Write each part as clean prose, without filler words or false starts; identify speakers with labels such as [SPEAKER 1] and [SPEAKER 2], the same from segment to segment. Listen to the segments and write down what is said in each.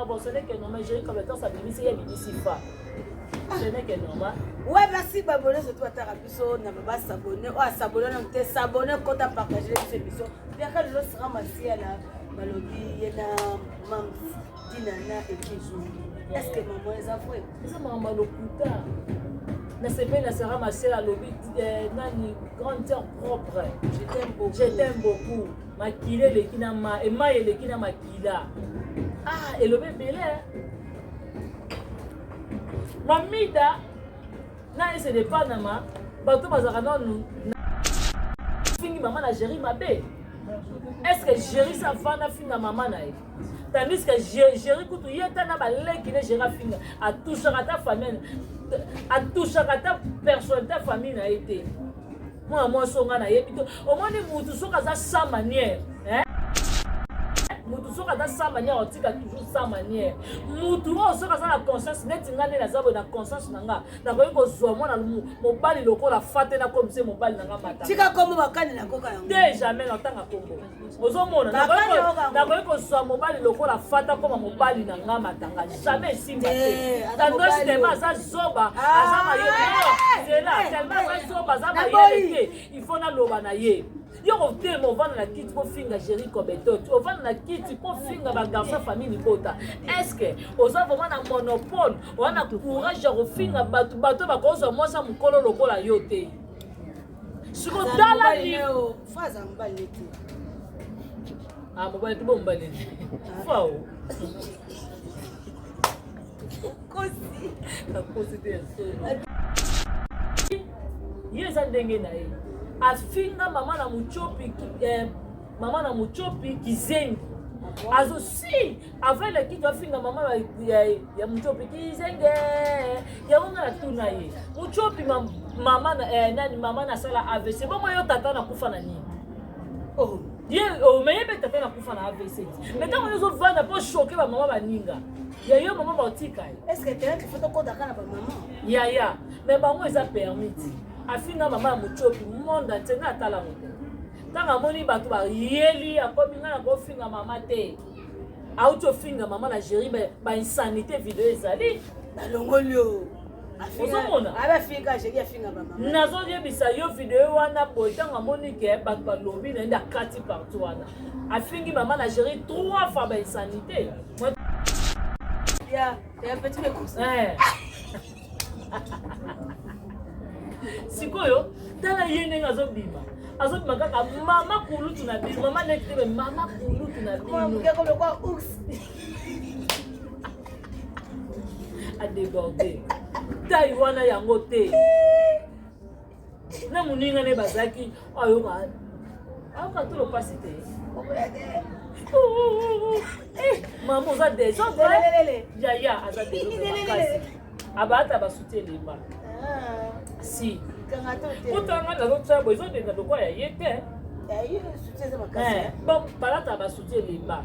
[SPEAKER 1] Bon, ce n'est que normal, Jerry Kabatos abimisi ye abimisi fa. Ce n'est que normal.
[SPEAKER 2] Ouais, merci babone surtout ataka biso na baba s'abonner. Oh, s'abonner na te s'abonner kota partager biso biso. Biaka lelo sera masiala balobi ye na mams dinana ekizu. Est-ce que maman eza vrai?
[SPEAKER 1] Eza makambo ya lokuta. Nasepeli na Sarah Masiala alobi eh, nani grande sœur propre.
[SPEAKER 2] Je t'aime beaucoup.
[SPEAKER 1] Je t'aime beaucoup. Makila eleki na ma, emayi eleki na makila. Ah, elobi ebele. Eh. Mamida na ese de Panama bato bazalaka nanu fingi mama na Jerry mabe. Est-ce que Jerry sa fana finga mama na ye? Tandis que Jerry kutu ye ta na baleki ne Jerry afinga atouchaka ata famille atouchaka ata personnalité ya famille na ye te. Mwana mwasi oyo ngai nayebi te omoni mutu soki aza sans manière hein? mutu soki aza sans manière otika toujours sans manière mutu oyo soki aza na conscience neti ngai nde naza boye na conscience na nga nakoki kozwa mwana mobali lokola fa te nakomise mobali na nga mata
[SPEAKER 2] tika kombo bakani nakoka yango
[SPEAKER 1] te jamais natanga kombo ozomona nakoki kozwa mobali lokola fata koma mobali na nga matanga jamais esimba te tendresse tema aza zoba ah. aza mayele zela tellement aza zoba aza mayele te il faut naloba na ye yo kotema ovanda na kiti mpo finga géri cobetot ovanda na kiti mpo finga bagarçon famille libota est ce que oza vraiment na monopole oza na courage ya kofinga bato bato bakozwa mwasi ya mokolo lokola yo te siko tala
[SPEAKER 2] Fa aza mobali ne te.
[SPEAKER 1] Ah mobali te bo mobali ne. Fa o.
[SPEAKER 2] Kosi.
[SPEAKER 1] Nakosi te ya solo. Ye eza ndenge na ye. Afinga mama na Mutshopi eh, mama na Mutshopi kizengi. Azo si avant eleki to afinga mama ya, ya Mutshopi kizenge. Yango nga natuna ye. Mutshopi mama na eh, nani mama nasala AVC. Bongo yo tata nakufa na nini?
[SPEAKER 2] Oh.
[SPEAKER 1] Ye oh, mais ye mpe tata nakufa na AVC ti. Mais ntango yo ozovanda mpo choke bamama baninga. Ya yo mama baotika ye.
[SPEAKER 2] Est-ce que teyaki faut tokota kaka na bamama?
[SPEAKER 1] Yaya, mais bango eza permis ti. Afinga mama ya Mutshopi monde entier nga atala ngo te. Ntango amoni bato bayeli akomi nga nakofinga mama te. Auti ofinga mama na Jerry ba, ba insanité video ezali.
[SPEAKER 2] Balongoli yo.
[SPEAKER 1] Ozomona?
[SPEAKER 2] Abafinga Jerry afinga bamama.
[SPEAKER 1] Nazoyebisa yo video wana boye ntango amoni ke bato balobi na ye nde akati partout wana. Afingi mama na Jerry trois fois ba insanité.
[SPEAKER 2] Ya, ya petit mekusa.
[SPEAKER 1] Eh. Sikoyo tala ye ndenge azobima azobima kaka mama kulutu na bino mama neti te me mama kulutu na bino adeborde tai wana yango te na moninga ne bazalaki ayoka ayoka tolo mpasi te eh, mama oza desordre yaya aza desordre makasi abata basuti elemba ah. si kota nga nazotya boye ezodenda lokola ya ye te eh, bon balata basuti elemba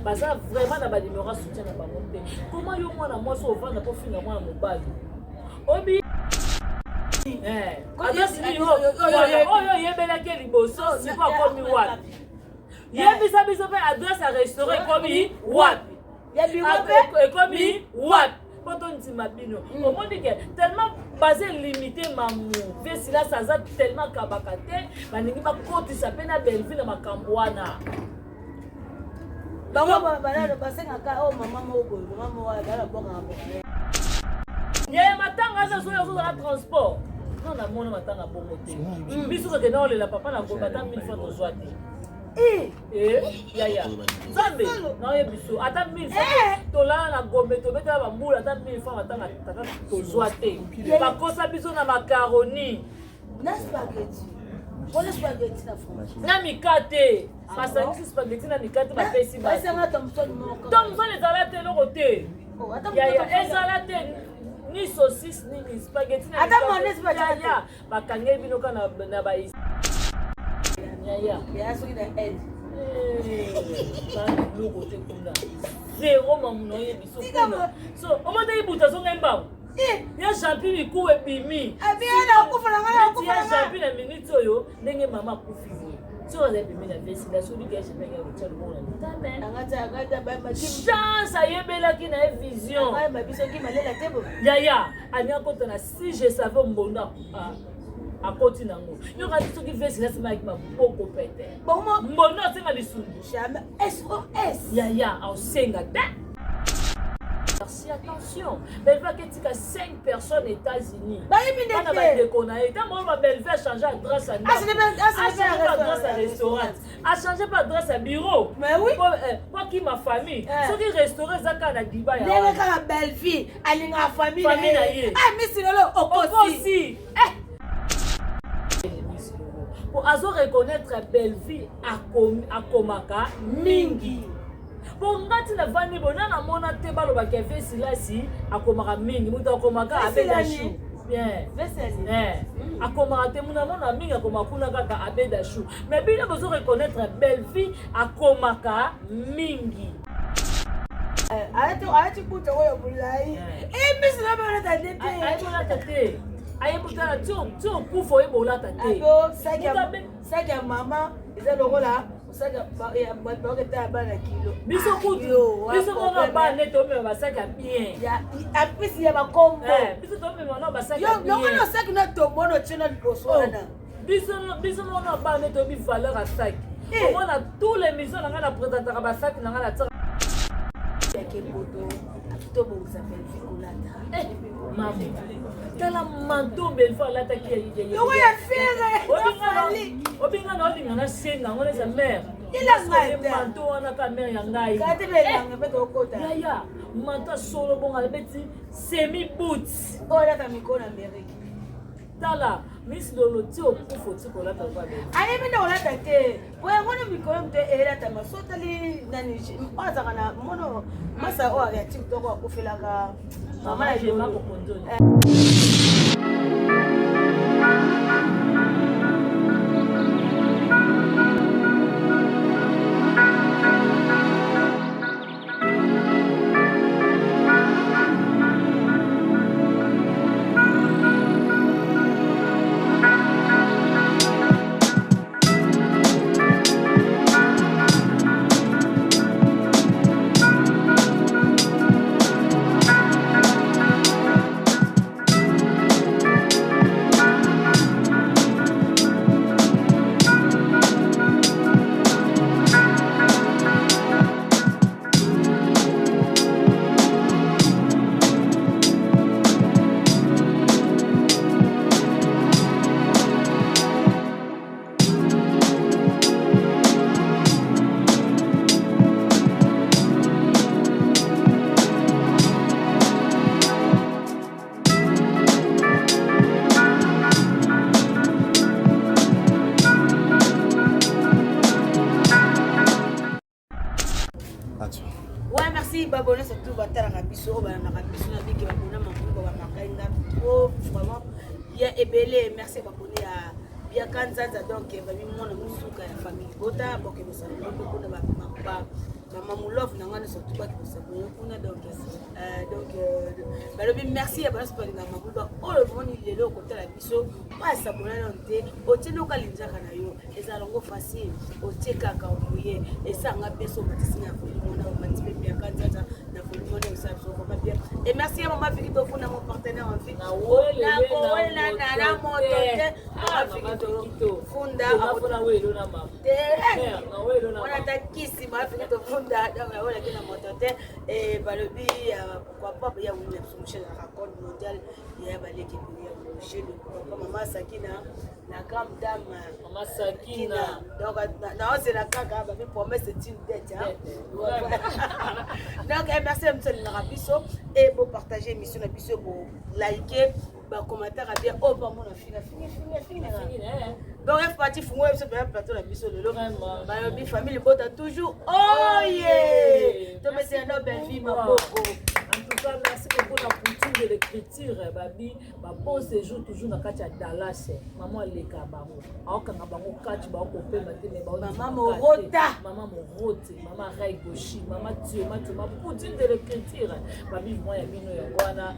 [SPEAKER 1] baza vraiment na banimero ya soutien na bango te koma yo mwana mwasi ovanda mpo finga mwana mobali obi eh, oyo oyebelaki ye liboso siko akomi wapi yebisa biso mpe adresse ya restaurant ekomi wapi ekomi wapi mpo tondima bino mm. omoni ke tellement baza limité mamu vie silas aza tellement kabaka te balingi bakotisa mpe na bellevue na makambo wana
[SPEAKER 2] bango balalo basengaka o oh, mama moko boye mama moko bala bwakaka bwaka
[SPEAKER 1] ye matanga aza soki azozala transport non namona matanga bongo te hmm. biso tokenda kolela papa na gomba ata 1000 fois tozwa te eh. eh, yaya nzambe naoye biso ata 1000 fois eh. tolala na gombe tobetela bambula ata 1000 fois matanga tata tozwa te bakosa biso na makaroni
[SPEAKER 2] na spaghetti wana spaghetti na fromage
[SPEAKER 1] na mikate ah basangisi spaghetti na mikate bapesi
[SPEAKER 2] basanga thomson moko
[SPEAKER 1] thomson ezala te eloko te
[SPEAKER 2] oh,
[SPEAKER 1] yaya ezala te ni saucisse nini spaghetti na
[SPEAKER 2] ata mayonnaise
[SPEAKER 1] yaya bakangeli bino kaka na ba yaya
[SPEAKER 2] yaya soki na aide
[SPEAKER 1] biloko te kuna zero mamu na ye biso kuna so omotaki buta azongai mbango
[SPEAKER 2] Eh!
[SPEAKER 1] ya champi mikuwa ebimi
[SPEAKER 2] ya
[SPEAKER 1] champi na minute oyo ndenge mama akufi boye Ti azali pembeni ya vesila, soki ke chepeke kotia loboko na litame, chance ayebelaki na ye vision. Yaya alingi akota na si je savais mbondo akoti nango yokati soki vesila asimaki maboko pete mbondo asenga lisungi.
[SPEAKER 2] Sos.
[SPEAKER 1] Yaya aosenga te. Merci, attention, Belve aketika 5 personnes États-Unis.
[SPEAKER 2] Bayebi
[SPEAKER 1] bana
[SPEAKER 2] ndenge
[SPEAKER 1] bandeko na ye. Ntango oyo babelve achange adresse ya ndako, achange mpe adresse ya restaurant, achange mpe adresse ya bureau.
[SPEAKER 2] Mais oui.
[SPEAKER 1] Po akima famille.
[SPEAKER 2] Eh.
[SPEAKER 1] Soki restaurant eza kaka na diba ya
[SPEAKER 2] ndenge
[SPEAKER 1] wana.
[SPEAKER 2] Kaka Bellevie alingaka famille.
[SPEAKER 1] Famille na ye.
[SPEAKER 2] Ah, misi lelo okosi.
[SPEAKER 1] Okosi po azo reconnaître Bellevie akomaka mingi, po nga ntina vandi boye na namona te balobaka eve Silasi akomaka mingi, moto akomaka
[SPEAKER 2] Vesi
[SPEAKER 1] abeda
[SPEAKER 2] nani?
[SPEAKER 1] chou bien.
[SPEAKER 2] Veseli.
[SPEAKER 1] Eh, akomaka te, muna mona mingi akomaka kuna kaka abeda chou, mais bino bozo reconnaître Bellevie akomaka mingi.
[SPEAKER 2] Alati kuta oyo molai.
[SPEAKER 1] Eh.
[SPEAKER 2] Misi lelo olata nde te.
[SPEAKER 1] Ayebi olata te, ayebi otala ti okufa, oyeba olata te.
[SPEAKER 2] Abo saki
[SPEAKER 1] Moto
[SPEAKER 2] ya saki ya mama eza lokola saki ya bato baketa ya bana kilo.
[SPEAKER 1] Biso kutu
[SPEAKER 2] Yo, wa
[SPEAKER 1] biso mona
[SPEAKER 2] problème.
[SPEAKER 1] bana tomema basaki ya bien.
[SPEAKER 2] Ya apesi ya bakombo.
[SPEAKER 1] Eh, biso tomema na basaki
[SPEAKER 2] Yo
[SPEAKER 1] ya
[SPEAKER 2] longo
[SPEAKER 1] bien.
[SPEAKER 2] na saki na tombono tie na liboso
[SPEAKER 1] Oh,
[SPEAKER 2] wana.
[SPEAKER 1] Biso mona bana toyebi valeur ya saki.
[SPEAKER 2] Eh.
[SPEAKER 1] Omona tous les missions na ngai na présentaka basaki na ngai na tiaka.
[SPEAKER 2] Yake poto tobongisa Bellevie kolata.
[SPEAKER 1] Eh, mama, tala manteau Belfo alataki.
[SPEAKER 2] Longo ya Ferre.
[SPEAKER 1] Obinga na olinga na senga yango neza mare.
[SPEAKER 2] Elanga te.
[SPEAKER 1] Manteau wana ka mare ya ngai.
[SPEAKER 2] Kate belanga mpe tokota.
[SPEAKER 1] Yaya, manteau solo bongo alobeti semi boot.
[SPEAKER 2] Oyo alata mikolo na Amerike.
[SPEAKER 1] Tala Miss Lolo, ti okufa oti kolata kwa Bellevue.
[SPEAKER 2] Ayebi nde kolata te, po yango nde mikolo moto elatama. So otali nani oyo azalaka na mono masa oyo ya TikTok akufelaka mama na
[SPEAKER 1] Jema
[SPEAKER 2] Lolo.
[SPEAKER 1] Kokonzoni.
[SPEAKER 3] Attention.
[SPEAKER 2] Ouais, merci babone surtout batalaka biso, oyo balandaka biso na biki babona mamungo bamakai nga trop vraiment ya ebele. Merci babone ya Biaka Nzanza, donc bamimona mosuka ya famille bota boke bosala mpe kuna bamamulove na ngai surtout baki bosabone kuna. Donc balobi merci ya bana balingaka mabuba oyo omoni lelo okotala biso oyo asabona nano te, otie noka linzaka na yo, ezala yango facile, otie kaka oye esanga biso omatisi na volume wana, omatisi mpe Biaka Nzanza na volume wana, osala biso vraiment bien. Et merci ya mama Viki Tofunda, mon partenaire en vie. Nakowelana na moto te. Mama Viki Tofunda te, wana ata kisi mama Viki Tofunda, donc awelaki na moto te. E balobi pourquoi pas ya wini na biso Michel na raccord mondial ya baleki ya Michel, pourquoi pas mama Sakina la grande dame.
[SPEAKER 1] Mama Sakina.
[SPEAKER 2] Donc naozela kaka babi promesse est une dette, hein? Donc merci na biso alingaka biso e bopartage émission na biso, bolike, bacommentaire ya bien oyo bamona finga finga finga finga. Donc F parti fungo biso mpenza plateau na biso lelo. Balobi famille bota toujours oye, topesela no Bellevie maboko.
[SPEAKER 1] En tout Tout cas, merci beaucoup na Poutine de l'écriture, babi ba bon séjour toujours na kati ya Dallas. Maman aleka bango, aokanga bango kati, baokopema te, mais
[SPEAKER 2] Mama Morota.
[SPEAKER 1] Mama Morote, Mama Ray Goshi, Mama Tioma Tioma, Poutine de l'écriture, babi mwa ya bino yango wana.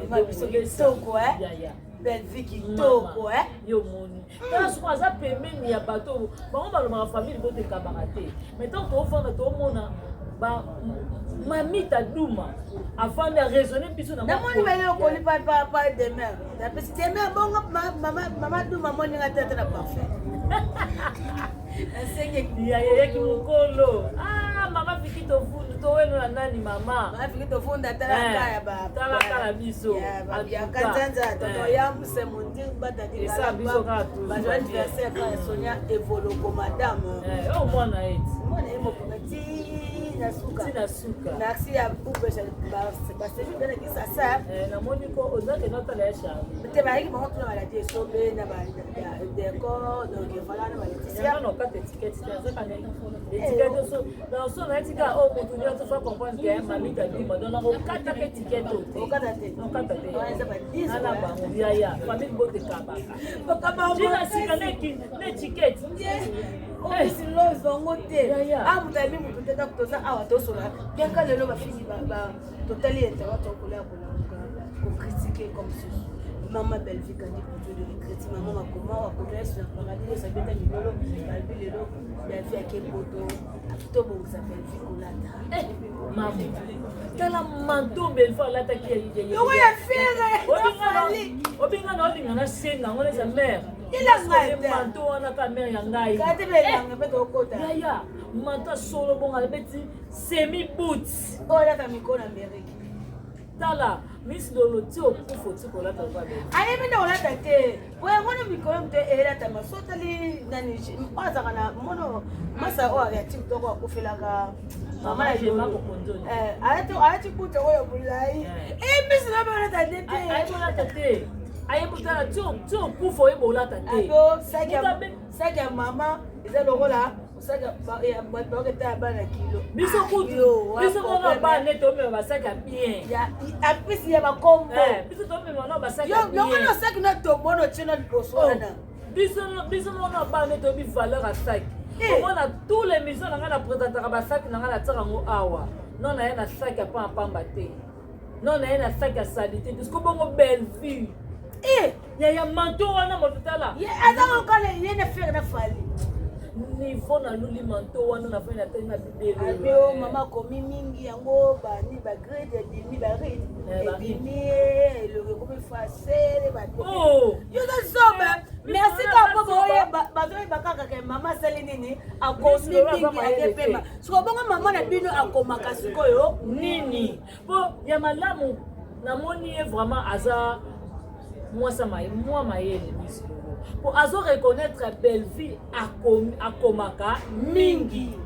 [SPEAKER 2] Mama biso kitoko, eh?
[SPEAKER 1] Ya.
[SPEAKER 2] Bellevue kitoko, eh?
[SPEAKER 1] Yo moni tala soko aza pembeni ya bato, bango balobaka famille botekabaka te, mais ntango toofanda, toomona ba Mamita Duma afandi araisonne biso na
[SPEAKER 2] Namoni bele okoli pa pa pa demer, napesi demer bongo mama Duma moninga te ata na parfait nasenge.
[SPEAKER 1] Yayaki mokolo, ah, mama Fiki Tofundu, toweno na nani mama?
[SPEAKER 2] Mama Fiki Tofunda, talaka ya ba
[SPEAKER 1] Talaka na biso.
[SPEAKER 2] Babianka Nzanza, toto Yamse Mondi Batadi.
[SPEAKER 1] Esa biso kaka toujours.
[SPEAKER 2] Bajo anniversaire kaka Sonia Evoloko, madame.
[SPEAKER 1] Oyo mwana eti.
[SPEAKER 2] Mwana ye mokona ti na suka.
[SPEAKER 1] Ntina suka.
[SPEAKER 2] Merci ya Bubesha, baséjour bena Kisasa.
[SPEAKER 1] Namoni ko ozakende otala ya Charlie.
[SPEAKER 2] Te, bayaki bango tuna maladi esobe na badécor, donc voilà, na baletisia.
[SPEAKER 1] Yango na okata étiquette te, azaka na étiquette so dans so na etika oyo motu nyonso fa comprendre ke Mamita Duma, donc nakokataka étiquette oyo te.
[SPEAKER 2] Okata te.
[SPEAKER 1] Okata te.
[SPEAKER 2] Wana eza ba 10.
[SPEAKER 1] Nana bango yaya, famille botekabaka tina sika na étiquette.
[SPEAKER 2] Opesi lozo yango te.
[SPEAKER 1] Yaya.
[SPEAKER 2] A moto ayebi motu te, ntango toza awa tosola bianka lelo, bafini totali internet, tokola kolamuka kocritiquer comme ceci. Mama Bellevue Kandi, plutôt de l'écriture, mama makoma akoma yesu na paradis nyonso, abeta milolo, balobi lelo Bellevue ake poto, tobongisa Bellevue kolata.
[SPEAKER 1] Mama, tala manteau Bellevue alataki.
[SPEAKER 2] Yoko ya Ferre.
[SPEAKER 1] Obinga na olinga na senga yango neza mare.
[SPEAKER 2] Elanga te.
[SPEAKER 1] Manteau wana ka mare ya ngai.
[SPEAKER 2] Kati belanga mpe tokota.
[SPEAKER 1] Yaya, manteau solo bongo alobeti semi boots.
[SPEAKER 2] Oyo alata mikolo na Amerike.
[SPEAKER 1] Tala Miss Lolo, ti okufa oti kolata lokola Bellevue.
[SPEAKER 2] Ayebi nde kolata te, po yango na mikolo moto elatama. So otali nani oyo azalaka na mono masa oyo ya TikTok akufelaka mama na
[SPEAKER 1] Jema Kokonzoni.
[SPEAKER 2] Alati kuta oyo molai, emisi na olata nde te.
[SPEAKER 1] Ayebi olata te, ayebi otala ti okufa, oyeba olata te.
[SPEAKER 2] Abo saki ya mama eza lokola saki ya bato baketa ya bana kilo.
[SPEAKER 1] Biso kutu, biso mona bana nde tomema basaki ya bien.
[SPEAKER 2] Apesi ya bakombo.
[SPEAKER 1] Biso tomema na basaki ya
[SPEAKER 2] bien.
[SPEAKER 1] bien.
[SPEAKER 2] Longo saki na tombono tie na liboso wana.
[SPEAKER 1] Biso mona bana nde toyebi valeur ya saki. Omona tous les missions na ngai, na présentaka basaki na ngai, natiaka yango awa. Non, na ye na saki ya pamba te, non, na ye na saki ya saleté, puisque bongo Bellevue yaya, manteau wana moto tala.
[SPEAKER 2] Aza kokala ye na Ferre na Fally.
[SPEAKER 1] Niveau naluli manteau wana, nafai na tali na bibele.
[SPEAKER 2] Abio mama akomi mingi yango bani bagrade ebimi, baride ebimi, elongi ekomi facile. Yo oza zoba. Merci kaka mpo bazoyeba kaka ke mama asali nini, akomi mingi, akepema sikoyo. Bongo mama na bino akomaka sikoyo?
[SPEAKER 1] Nini mpo ya malamu namoni ye vraiment aza mwasa mwa mayele, Miss Lolo, mpo azo reconnaître Bellevue akomaka mingi,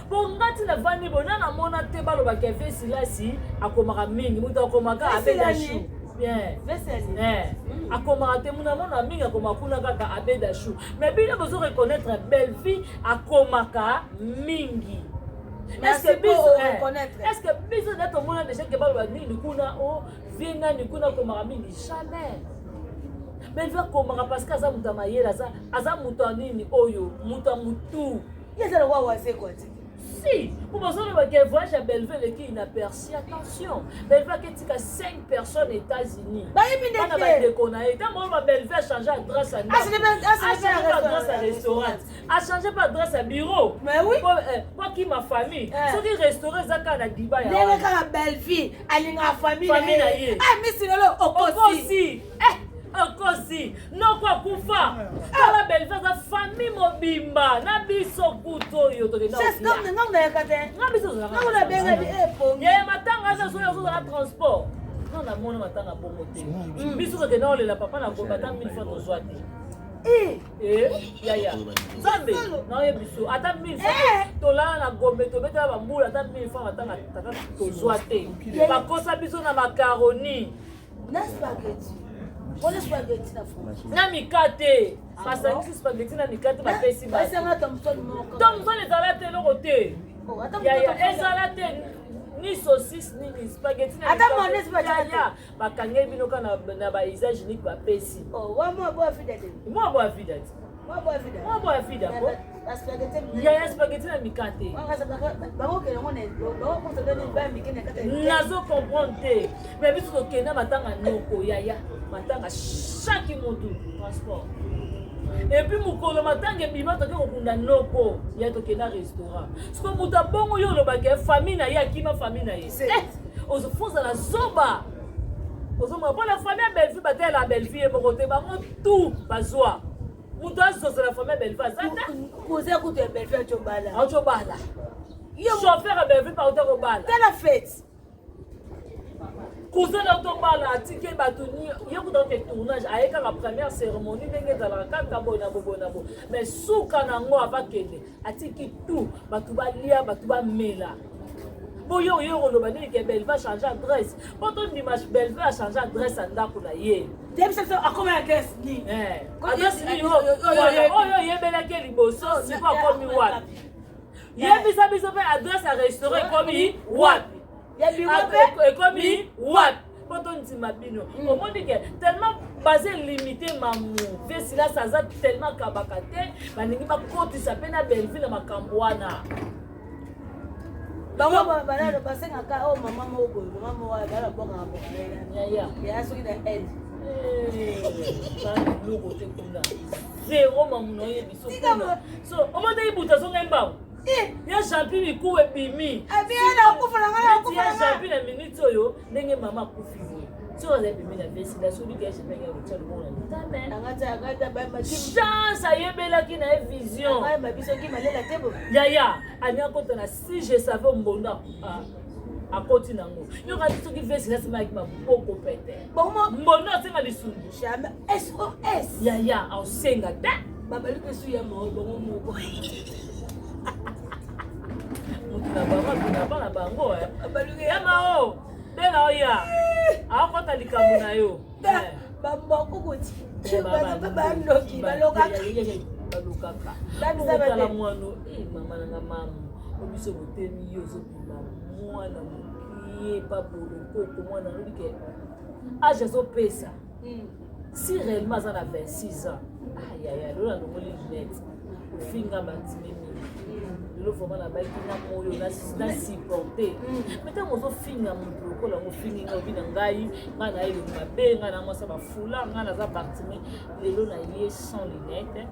[SPEAKER 1] mpo ngati navandi boye na namona te balobaka Eve Silasi akomaka mingi. Moto akomaka abeda chou bien, akomaka te. Muna mona mingi akomaka kuna kaka abeda chou, mais bino bozo reconnaître Bellevue akomaka mingi. Est-ce que biso nde tomona déjà ke baloba nini kuna o vie nani kuna akomaka mingi? Jamais. Bellevue akomaka parce que aza moto ya mayele, aza moto ya nini oyo, moto ya motu.
[SPEAKER 2] Ye eza lokwa Wazekwa te.
[SPEAKER 1] Si po bazoloba ke voyage ya Bellevue eleki inaperçu. Attention, Bellevue aketika 5 personnes États-Unis.
[SPEAKER 2] Bayebi nde.
[SPEAKER 1] Bana bandeko na ye, ntango oloba Bellevue achange adresse ya
[SPEAKER 2] achange
[SPEAKER 1] pas adresse ya restaurant, achange pas adresse ya bureau.
[SPEAKER 2] Mais oui.
[SPEAKER 1] Po akima famille. Soki restaurant eza kaka na diba ya
[SPEAKER 2] ndenge kaka Bellevue alingaka
[SPEAKER 1] famille na ye.
[SPEAKER 2] Ah, Miss Lolo, okosi.
[SPEAKER 1] Okosi, okosi, noko akufa. Tala, Bellevue aza famille mobimba na biso kutu oyo tokenda.
[SPEAKER 2] Ngango nayaka te.
[SPEAKER 1] Nga biso.
[SPEAKER 2] Ngango nabenga epongi.
[SPEAKER 1] Yaya, matanga aza soki azozala transport, non, namona matanga bongo te. Biso tokenda olela papa na gomba, ata 1000 fois tozwa te. Yaya, Nzambe naoyebi biso, ata 1000 fois tolala na Gombe, tobetela bambula, ata 1000 fois matanga tata tozwa te. Bakosa biso na macaroni.
[SPEAKER 2] Na spaghetti, mpona spaghetti na fromage.
[SPEAKER 1] Na mikate, basangisi spaghetti na mikate, bapesi.
[SPEAKER 2] Basanga Thomson moko.
[SPEAKER 1] Thomson ezala te, eloko te. Yaya, ezala te ni. Saucisse nini, spaghetti na
[SPEAKER 2] Ata
[SPEAKER 1] likabo.
[SPEAKER 2] mayonnaise batyaka te.
[SPEAKER 1] Yaya, bakangeli bino kaka na ba usage unique bapesi.
[SPEAKER 2] Oh, wa mwa boya vida te.
[SPEAKER 1] Mwa boya vida te.
[SPEAKER 2] Mwa boya vida.
[SPEAKER 1] Mwa boya vida ko.
[SPEAKER 2] Ba spaghetti.
[SPEAKER 1] Yaya, spaghetti na mikate.
[SPEAKER 2] Bakokende yango na bakokosa nini ba mike na kati.
[SPEAKER 1] Nazo comprendre te, mais biso tokenda matanga noko, yaya, matanga chaque motu transport, et puis mokolo matanga ebima, toke kokunda noko ya, tokenda restaurant. Siko moto abongo, yo olobaka famille na ye, akima famille na ye. Ozofozala zoba, ozomona mpo na famille ya Bellevue, batela Bellevue ye moko te, bango tout bazwa. Moto azozela famille ya Bellevue aza te.
[SPEAKER 2] Cousin kutu ya Bellevue acobala.
[SPEAKER 1] Aotobala, chauffeur ya Bellevue pauta kobala.
[SPEAKER 2] Tala fête.
[SPEAKER 1] Cousin na tobala, atiki bato ye kuta ke tournage, aye kaka première cérémonie, ndenge ezalaka kaka boye na boye na boye, mais suka nango avakende, atiki tout, bato balia, bato bamela. Boyo oyo koloba nini ke Bellevue achange adresse? Mpo tondima Bellevue achange adresse ya ndako na ye.
[SPEAKER 2] Yebisa biso akoma adresse nini?
[SPEAKER 1] Adresse nini oyo oyebelaki liboso? Siko akomi wapi? Yebisa biso mpe adresse ya restaurant ekomi wapi? Ekomi wapi mpo tondima bino? Omoni ke tellement baza limité, mamu vie Silasi aza tellement kabaka te, balingi bakotisa mpe na Bellevue na makambo wana.
[SPEAKER 2] Bango banano basengaka oyo mama moko boye, mama moko bana bokaka boka.
[SPEAKER 1] Yaya.
[SPEAKER 2] Ya soki na aide.
[SPEAKER 1] Biloko te kuna, zero. Mamu na oyebi so kuna, so omotaki butu azongai mbango ya Champi, mikuwa ebimi. Ya Champi na minute oyo, ndenge mama akufi boye, soki aza ebimi na vesila, soki ya Champi akei kotia loboko na litame, chance ayebelaki na ye vision. Yaya, ani akota na si je savais mbondo akoti nango, yoka soki vesila asimaki maboko pete, mbondo asenga lisungi.
[SPEAKER 2] Jamais, SOS.
[SPEAKER 1] Yaya, aosenga te.
[SPEAKER 2] Babaluki esu ya mao bango moko.
[SPEAKER 1] Motu na bango akenda bana bango ya mao bela oya akota likambo na yo.
[SPEAKER 2] Bamboko kuti baza mpe bandoki, balokaka.
[SPEAKER 1] Balokaka. Otala mwana, mama nanga, mama o biso botemi, yo ozobima mwana mokie pa bolokoko, mwana alobi ke age azopesa si réellement aza na 26 ans. Ayaya, lelo nalongoli lunette, ofinga bandimi mingi lelo, vraiment nabayaki na moyo na supporte. Mais ntango ozofinga motu lokola yango, ofingi ngai, obi na ngai, ngai na elongi mabe, ngai na mwasa bafula, ngai naza Bartime. Lelo na ye sans lunette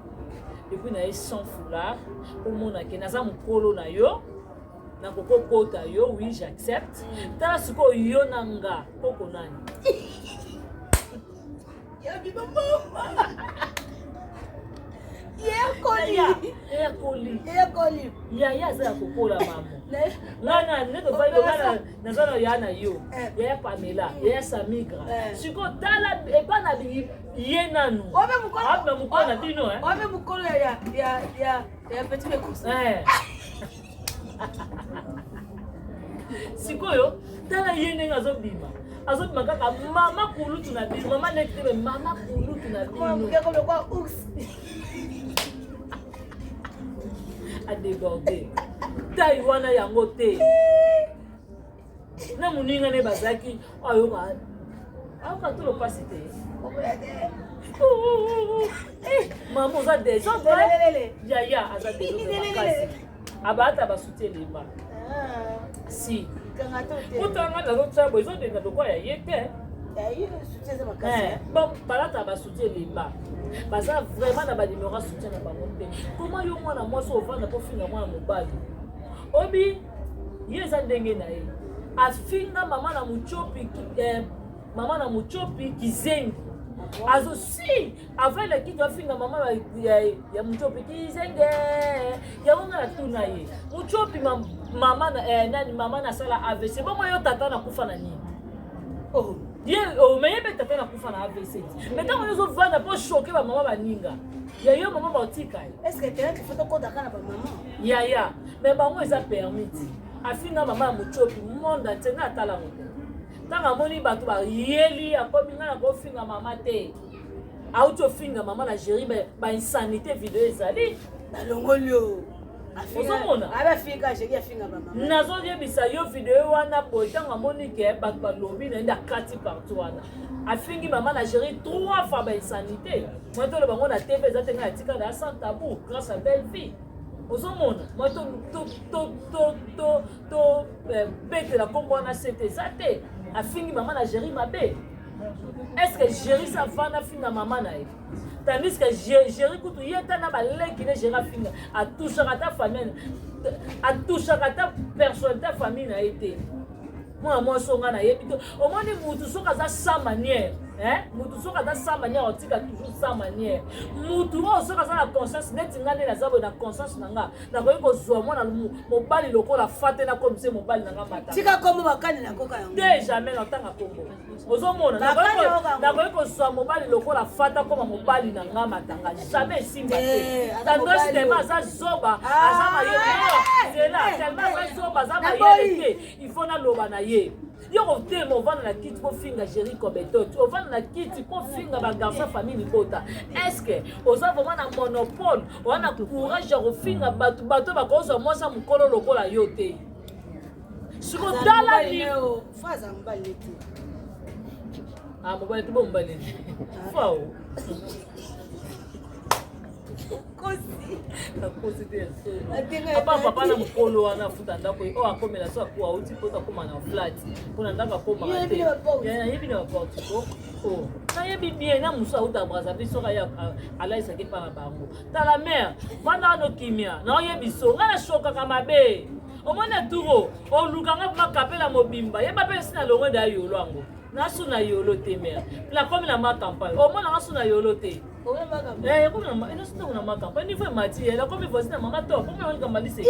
[SPEAKER 1] et puis na ye sans foulard, omonake naza mokolo na yo, nakokokota yo. Oui, j'accepte. Tala sikoyo, yo na nga koko nani?
[SPEAKER 2] Ya bima mama yekoli.
[SPEAKER 1] Eyakoli.
[SPEAKER 2] Yekoli.
[SPEAKER 1] Yaya aza ya kokola, mama. Ngai na nde tovandi, naza na ya na yo, yaya Pamela, yaya Samigra. Sikoyo tala epa na ye nanu abima mokolo na bino.
[SPEAKER 2] Obe mokolo ya petit mekusa.
[SPEAKER 1] Sikoyo tala ye ndenge azobima, azobima kaka mama kulutu na bino, mama neti te, mama kulutu na bino. Adéborde tai wana yango te na moninga nde bazalaki ayoka, ayoka tolo mpasi te. Mama, oza désordre. Yaya, aza désordre makasi, abata basoutien elemba si kutanga nazotia boye, ezodenda lokwa ya ye te. Bon, balata basoutien elemba, baza vraiment na banimero ya soutien na bango te. Koma yo mwana mwasi ovanda mpo finga mwana mobali, obi ye eza ndenge na ye, afinga mama na mutiopi, mama na mutiopi kizengi. Azo si avant eleki afinga mama ya mutiopi kizenge yango. Nga natuna ye, mutiopi mama nani, mama nasala AVC, bongo yo tata nakufa na nini?
[SPEAKER 2] Oh.
[SPEAKER 1] Ye omeye mpe tata nakufa na AVC, mais ntango yo ozovanda mpo choquer bamama baninga ya yo, mama baotika ye.
[SPEAKER 2] Est ce que peut-être faut tokotaka na bamama?
[SPEAKER 1] Yaya, mais bango eza permis ti afinga mama ya mutiopi, monde entier nga atalango te. Ntango amoni bato bayeli, akomi ngai nakofinga mama te, auti ofinga mama na géri bainsanité, video ezali.
[SPEAKER 2] Balongoli yo.
[SPEAKER 1] Ozomona, nazoyebisa yo, video wana boye, ntango amoni ke bato balobi na ye nde akati partout wana, afingi mama na Géri trois fois. Bainsanité moi toloba ngo na TV eza te. Ngai atika na sans tabou grâce à belle vie. Ozomona, moi to betela nkombo wana sete eza te. Afingi mama na Géri mabe. Est ce que Géri sa vanda afinga mama na ye, tandis que Géri kutu ye ta na baleki ne? Géri afinga, atouchaka ata famille, atouchaka ata personnalité ya famille na ye te. Mwana mwasi oyo ngai nayebi te. Omoni, mutu soki aza sans manière, mutu soki aza sans manière, otika toujours sans manière. Mutu oyo soki aza na conscience neti ngai nde naza boye, na conscience na nga, nakoki kozwa mwana mobali lokola fa te, nakomise mobali na nga mata.
[SPEAKER 2] Tika kombo bakani na koka yango.
[SPEAKER 1] Te, jamais natanga kombo. Ozomona, nakoki kozwa mobali lokola fata koma mobali na nga matanga, jamais esimba te. Tendresse tellement aza zoba, aza mayele zela, tellement aza zoba, aza mayele te. Il faut naloba na ye: yo kotema, ovanda na kiti mpo finga Géri Kobetot, ovanda na kiti mpo finga bagarçon famille libota. Est ce que oza vraiment na monopole? Oza na courage ya kofinga bato? Bato bakozwa mwasi ya mokolo lokola yo te. Siko tala ni
[SPEAKER 2] Faza mobali te.
[SPEAKER 1] Ah, mobali te, bo mobali fao.
[SPEAKER 2] Kosi.
[SPEAKER 1] Nakosi te ya solo. Apa papa na mokolo wana afuta ndako oyo akomela so akuwa, auti mpo akóma na flat mpona ndako akomaka te. Nayebi na baportico, nayebi bien. Na mosu auta Brazzaville, soki aye alaisaki epa na bango. Tala mare vanda wana, okimia naoyebi so ngai nashokaka mabe. Omoni aturo olukanga vraimen kapela mobimba, yeba mpe esi na longwe da yolo yango nasu na yolo te. Mare nakomi na ma campagne, omonanga su na yolo te. Ekomi na ma campagne, niveau emati, nakomi voisine ya mama to komi na likambo lise.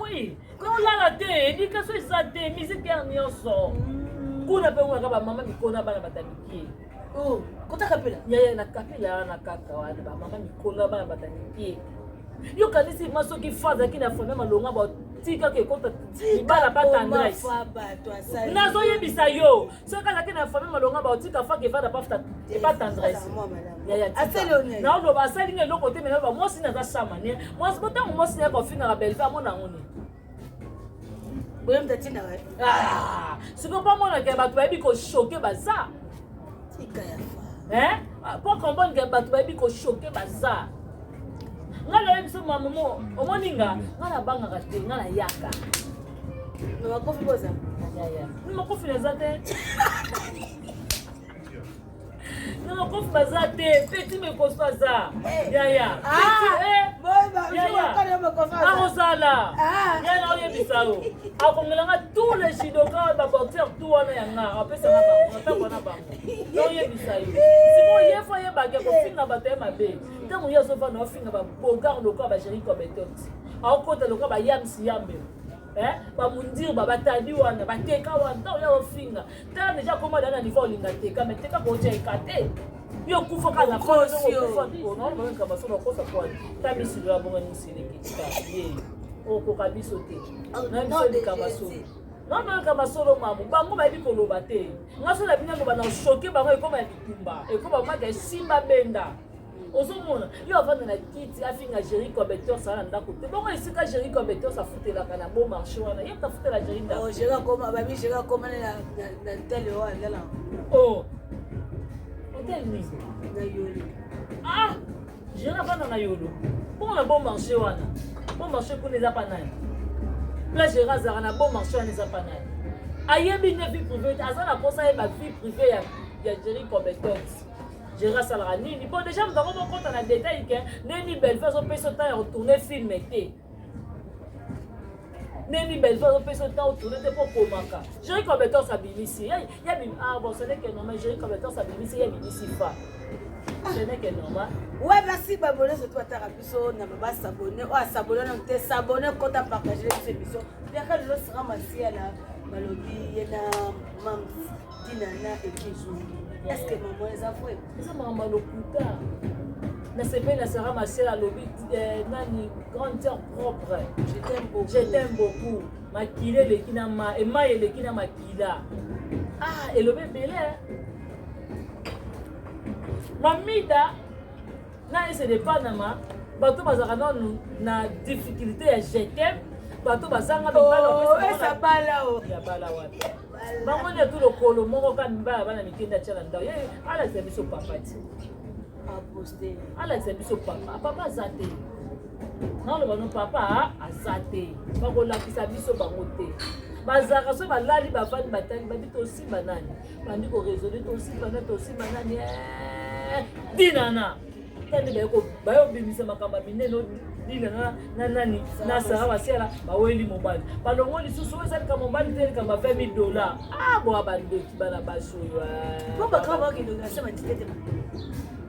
[SPEAKER 1] Oui, olala te, éducation eza te, musique ya nyonso kuna mpe omonaka bamama mikolo na bana bata mikie.
[SPEAKER 2] Kota kapela.
[SPEAKER 1] Yaya, na kapela wana kaka wana, bamama mikolo na bana bata mikie. Yokanisi ma soki fa azalaki na famille malonga, batikaka ekota libala pa Tendresse. Nazoyebisa yo, soki azalaki na famille malonga, baotika faka evanda epa Tendresse. Naoloba asalinga eloko te. Mena mwasi naza samanie mwasi po ntango mwasi naye kofingaka Belve, amona yango nini?
[SPEAKER 2] Boye moto atindaka.
[SPEAKER 1] Sikoyo mpo amonaka bato bayebi kochoquer baza.
[SPEAKER 2] Tika ya fa.
[SPEAKER 1] Mpo comprendre ke bato bayebi kochoquer baza. Ngai nayebi biso mamomo, omoni nga, ngai nabangaka te, ngai nayaka.
[SPEAKER 2] Na makofi boza.
[SPEAKER 1] Makofi naza te, na makofi baza te. Petit mekoso aza yaya, akozala ya na oyebisa yo, akongelanga tous les judoka, baboxer tout wana ya nga, apesanga bango ntango wana bango. Naoyebisa yo, sikoyo ye fo ayebaki akofinga bato ya mabe. Ntango ye azovanda, aofinga babogar lokola bagéri cobetot, aokota lokola bayamsi yambe, bamundire, batadi wana, bateka wana. Ntango ye aofinga, tala deja akoma da na niveau olinga teka, mais teka kotia eka te. Yo okufaka na okufa basolo, okosa kwani ta misilo ya bonga miseleke ye okoka biso te na biso likamba solo naonoyoka masolo mamu. Bango bayebi koloba te. Nga so na bino aloba na choquer bango, ekoma ya bitumba, ekoma maka esimba benda. Ozomona yo avanda na kiti, afinga Géri Cobetos, aza na ndako te. Bongo esika Géri Cobetos afutelaka na Beau Marché wana, ye moto afutela Géri ndako.
[SPEAKER 2] Babi akoma na tele oyo azala.
[SPEAKER 1] Oh, hotel nini?
[SPEAKER 2] Na Yolo.
[SPEAKER 1] Ah, Géri avanda na Yolo. Bongo na Beau Marché wana, Beau Marché kuna eza pa nani? Place Géri azalaka na Beau Marché wana eza pa nani? Ayebi nde vie privée te. Aza na mposa ayeba vie privée ya Géri Cobetos. Géri asalaka nini? Bon, déjà moto yango mokota na détail ke ndeni Belve azopesa temps ya kotourner film te, ndeni Belve azopesa temps otourner te mpo komaka Géri Cobetos abimisi. Ah bon, ce n'est que normal. Géri Cobetos abimisi, ye abimisi fa, ce n'est que normal.
[SPEAKER 2] Ouais, merci baabonné surtout ataka biso na basabonné oyo asabonné nano te, sabonné, kota, partage biso émission. Piaka lelo sera masiala, balobi ye na mams Dinana ekizu. Est ce que mama eza vrai?
[SPEAKER 1] Eza makambo ya lokuta. Nasepeli na Sara Masiel, alobi nani, grande sœur propre.
[SPEAKER 2] Je t'aime beaucoup.
[SPEAKER 1] Je t'aime beaucoup. Makila eleki na ma emai, eleki na makila. Ah, elobi ebele. Mamida na ese de Panama. Bato bazalaka nanu na difficulté ya je t'aime, bato bazanga mibali.
[SPEAKER 2] Oh, bala
[SPEAKER 1] o ya bala wapi? Bango nde tu lokolo moko ka mibali ya bana mike nde atya na ndako. Ye alakisa biso papa ti alakisa biso papa. Papa aza te, naloba no papa aza te. Bakolakisa biso bango te. Bazalaka so balali, bavandi, batali, babi tosimba nani, bandi koraisonner, tosimba nani, tosimba nani, eh, dinana tande bayobimisa makambo ya minene. Dina na nani na Sara Basiala baweli mobali, balongo lisusu. Oyo eza likambo mobali te, likambo ya 20 000 $. Ah, boa bandoki, bana basi oyo.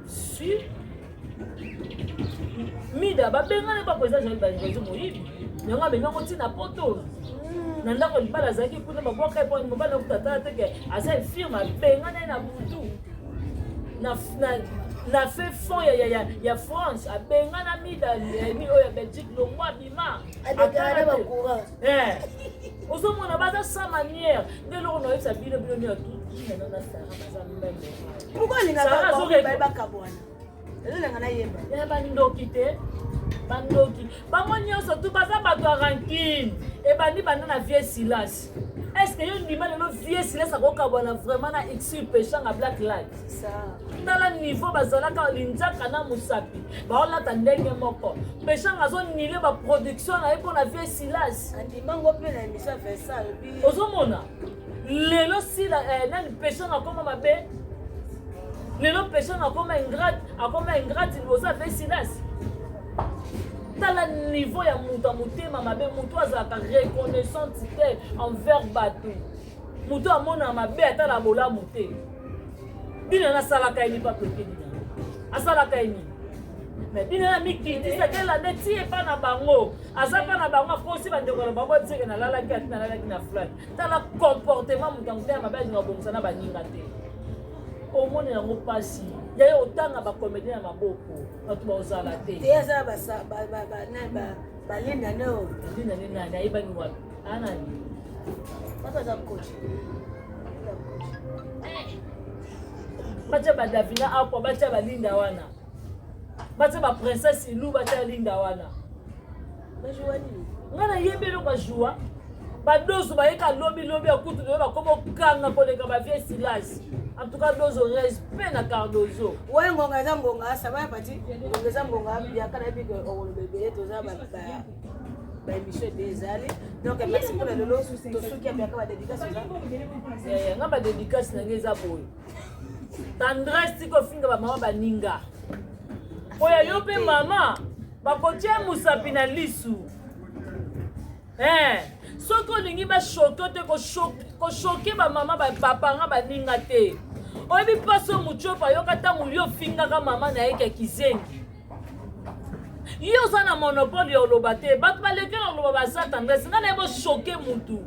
[SPEAKER 1] Si Mida babengani baprésident Jael Banjozi moyibi, yango amemi yango ntina poto na ndako. Libala azalaki kuna, babwaka ye mpo mobali akuta tala teke aza infirme. Abengani ye na butu na fait fond ya France. Abengana Mida ni oyo ya Belgique, longwa, abima. Ozomona baza sans manière. Nde eloko nayoyebisa bino, bino nyonso tu na Sara baza même.
[SPEAKER 2] Pourquoi alingaka bakabwana? Ezolenga nayeba.
[SPEAKER 1] Ya bandoki te, bandoki bango nyonso tu baza bato ya rancune. Ebandi banda na vieux Silas. Est ce que yo ndima lelo vieux Silas akokabwana vraiment na Exil Peshanga Black Light? Tala niveau bazalaka, linzaka na mosapi, baolata ndenge moko. Peshanga azonile baproduction na ye mpo na vieux Silas.
[SPEAKER 2] Andimango mpe na émission Vincent alobi.
[SPEAKER 1] Ozomona lelo sila nani, Peshanga akoma mabe lelo. Peshanga akoma ingrate, akoma ingrate liboso ya vieux Silas. Tala niveau ya moto ya motema mabe. Moto azalaka reconnaissante te envers bato. Moto amona mabe, atala bolamu te. Bino nasalaka ye nini? Pape okedi na asalaka ye nini? Mais bino na mikitisaka, elanda ti epa na bango, aza mpa na bango, akosi bandeko na bango tieke nalalaki ati nalalaki na flat. Tala comportement moto ya motema mabe, alinga kobongisa na baninga te. Omona yango mpasi yaye otanga bacomédien ya maboko, bato baozala te.
[SPEAKER 2] Te, aza balinda no.
[SPEAKER 1] Linda nde nani? Ayebani wapi? Anani?
[SPEAKER 2] Bato aza coach.
[SPEAKER 1] Batya badavina akwa, batya balinda wana, batya baprincesse ilu, batya linda wana.
[SPEAKER 2] Bajoua nini?
[SPEAKER 1] Ngai nayebi eloko bajoua. Badozo bayeka lobilobi ya kutu lelo bakoma okanga koleka bavieux Silas. En tout cas dozo, respect na Cardozo.
[SPEAKER 2] Waye ngonga eza ngonga, saba ya pati, ngonga eza ngonga. Biaka nayebi ke okoloba ebele, toza baémission ebele ezali. Donc merci mpona lelo, tosuki ya biaka. Badédicace eza?
[SPEAKER 1] Nga badédicace na ngai eza boye: Tendresse, tika ofinga bamama baninga. Oyo yo mpe mama bakotia mosapi na lisu. Soki olingi bachoquer te, kochoquer bamama bapapanga baninga te. Oyebi mpasi oyo mutiopa ayoka ntango yo ofingaka mama na ye ke kizengi. Yo oza na monopole ya oloba te, bato baleki na oloba baza. Tendresse, ngai nayebi ochoquer mutu.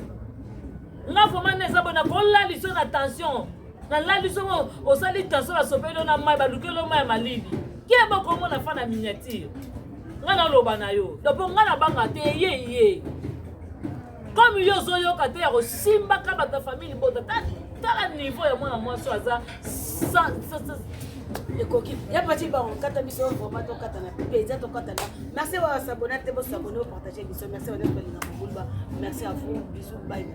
[SPEAKER 1] Nga vraiment nde eza boye, nakolaliso na tension, nalali soki osali tension, basopeli yo na mai, balukeli yo mai ya malili, ke bokomona fa na miniature. Ngai naloba na yo donc ngai nabanga te. Ye ye comme yo ozoyoka te ya kosimbaka bato ya famille libota. Tala niveau ya mwana mwasi oyo aza.
[SPEAKER 2] Ekoki ya pati bango kata biso vraiment, tokatana mpenza, tokatana. Merci wa s'abonner te, bos'abonner, opartage biso. Merci banyonso balinga mobulba. Merci à vous, bisous, bye.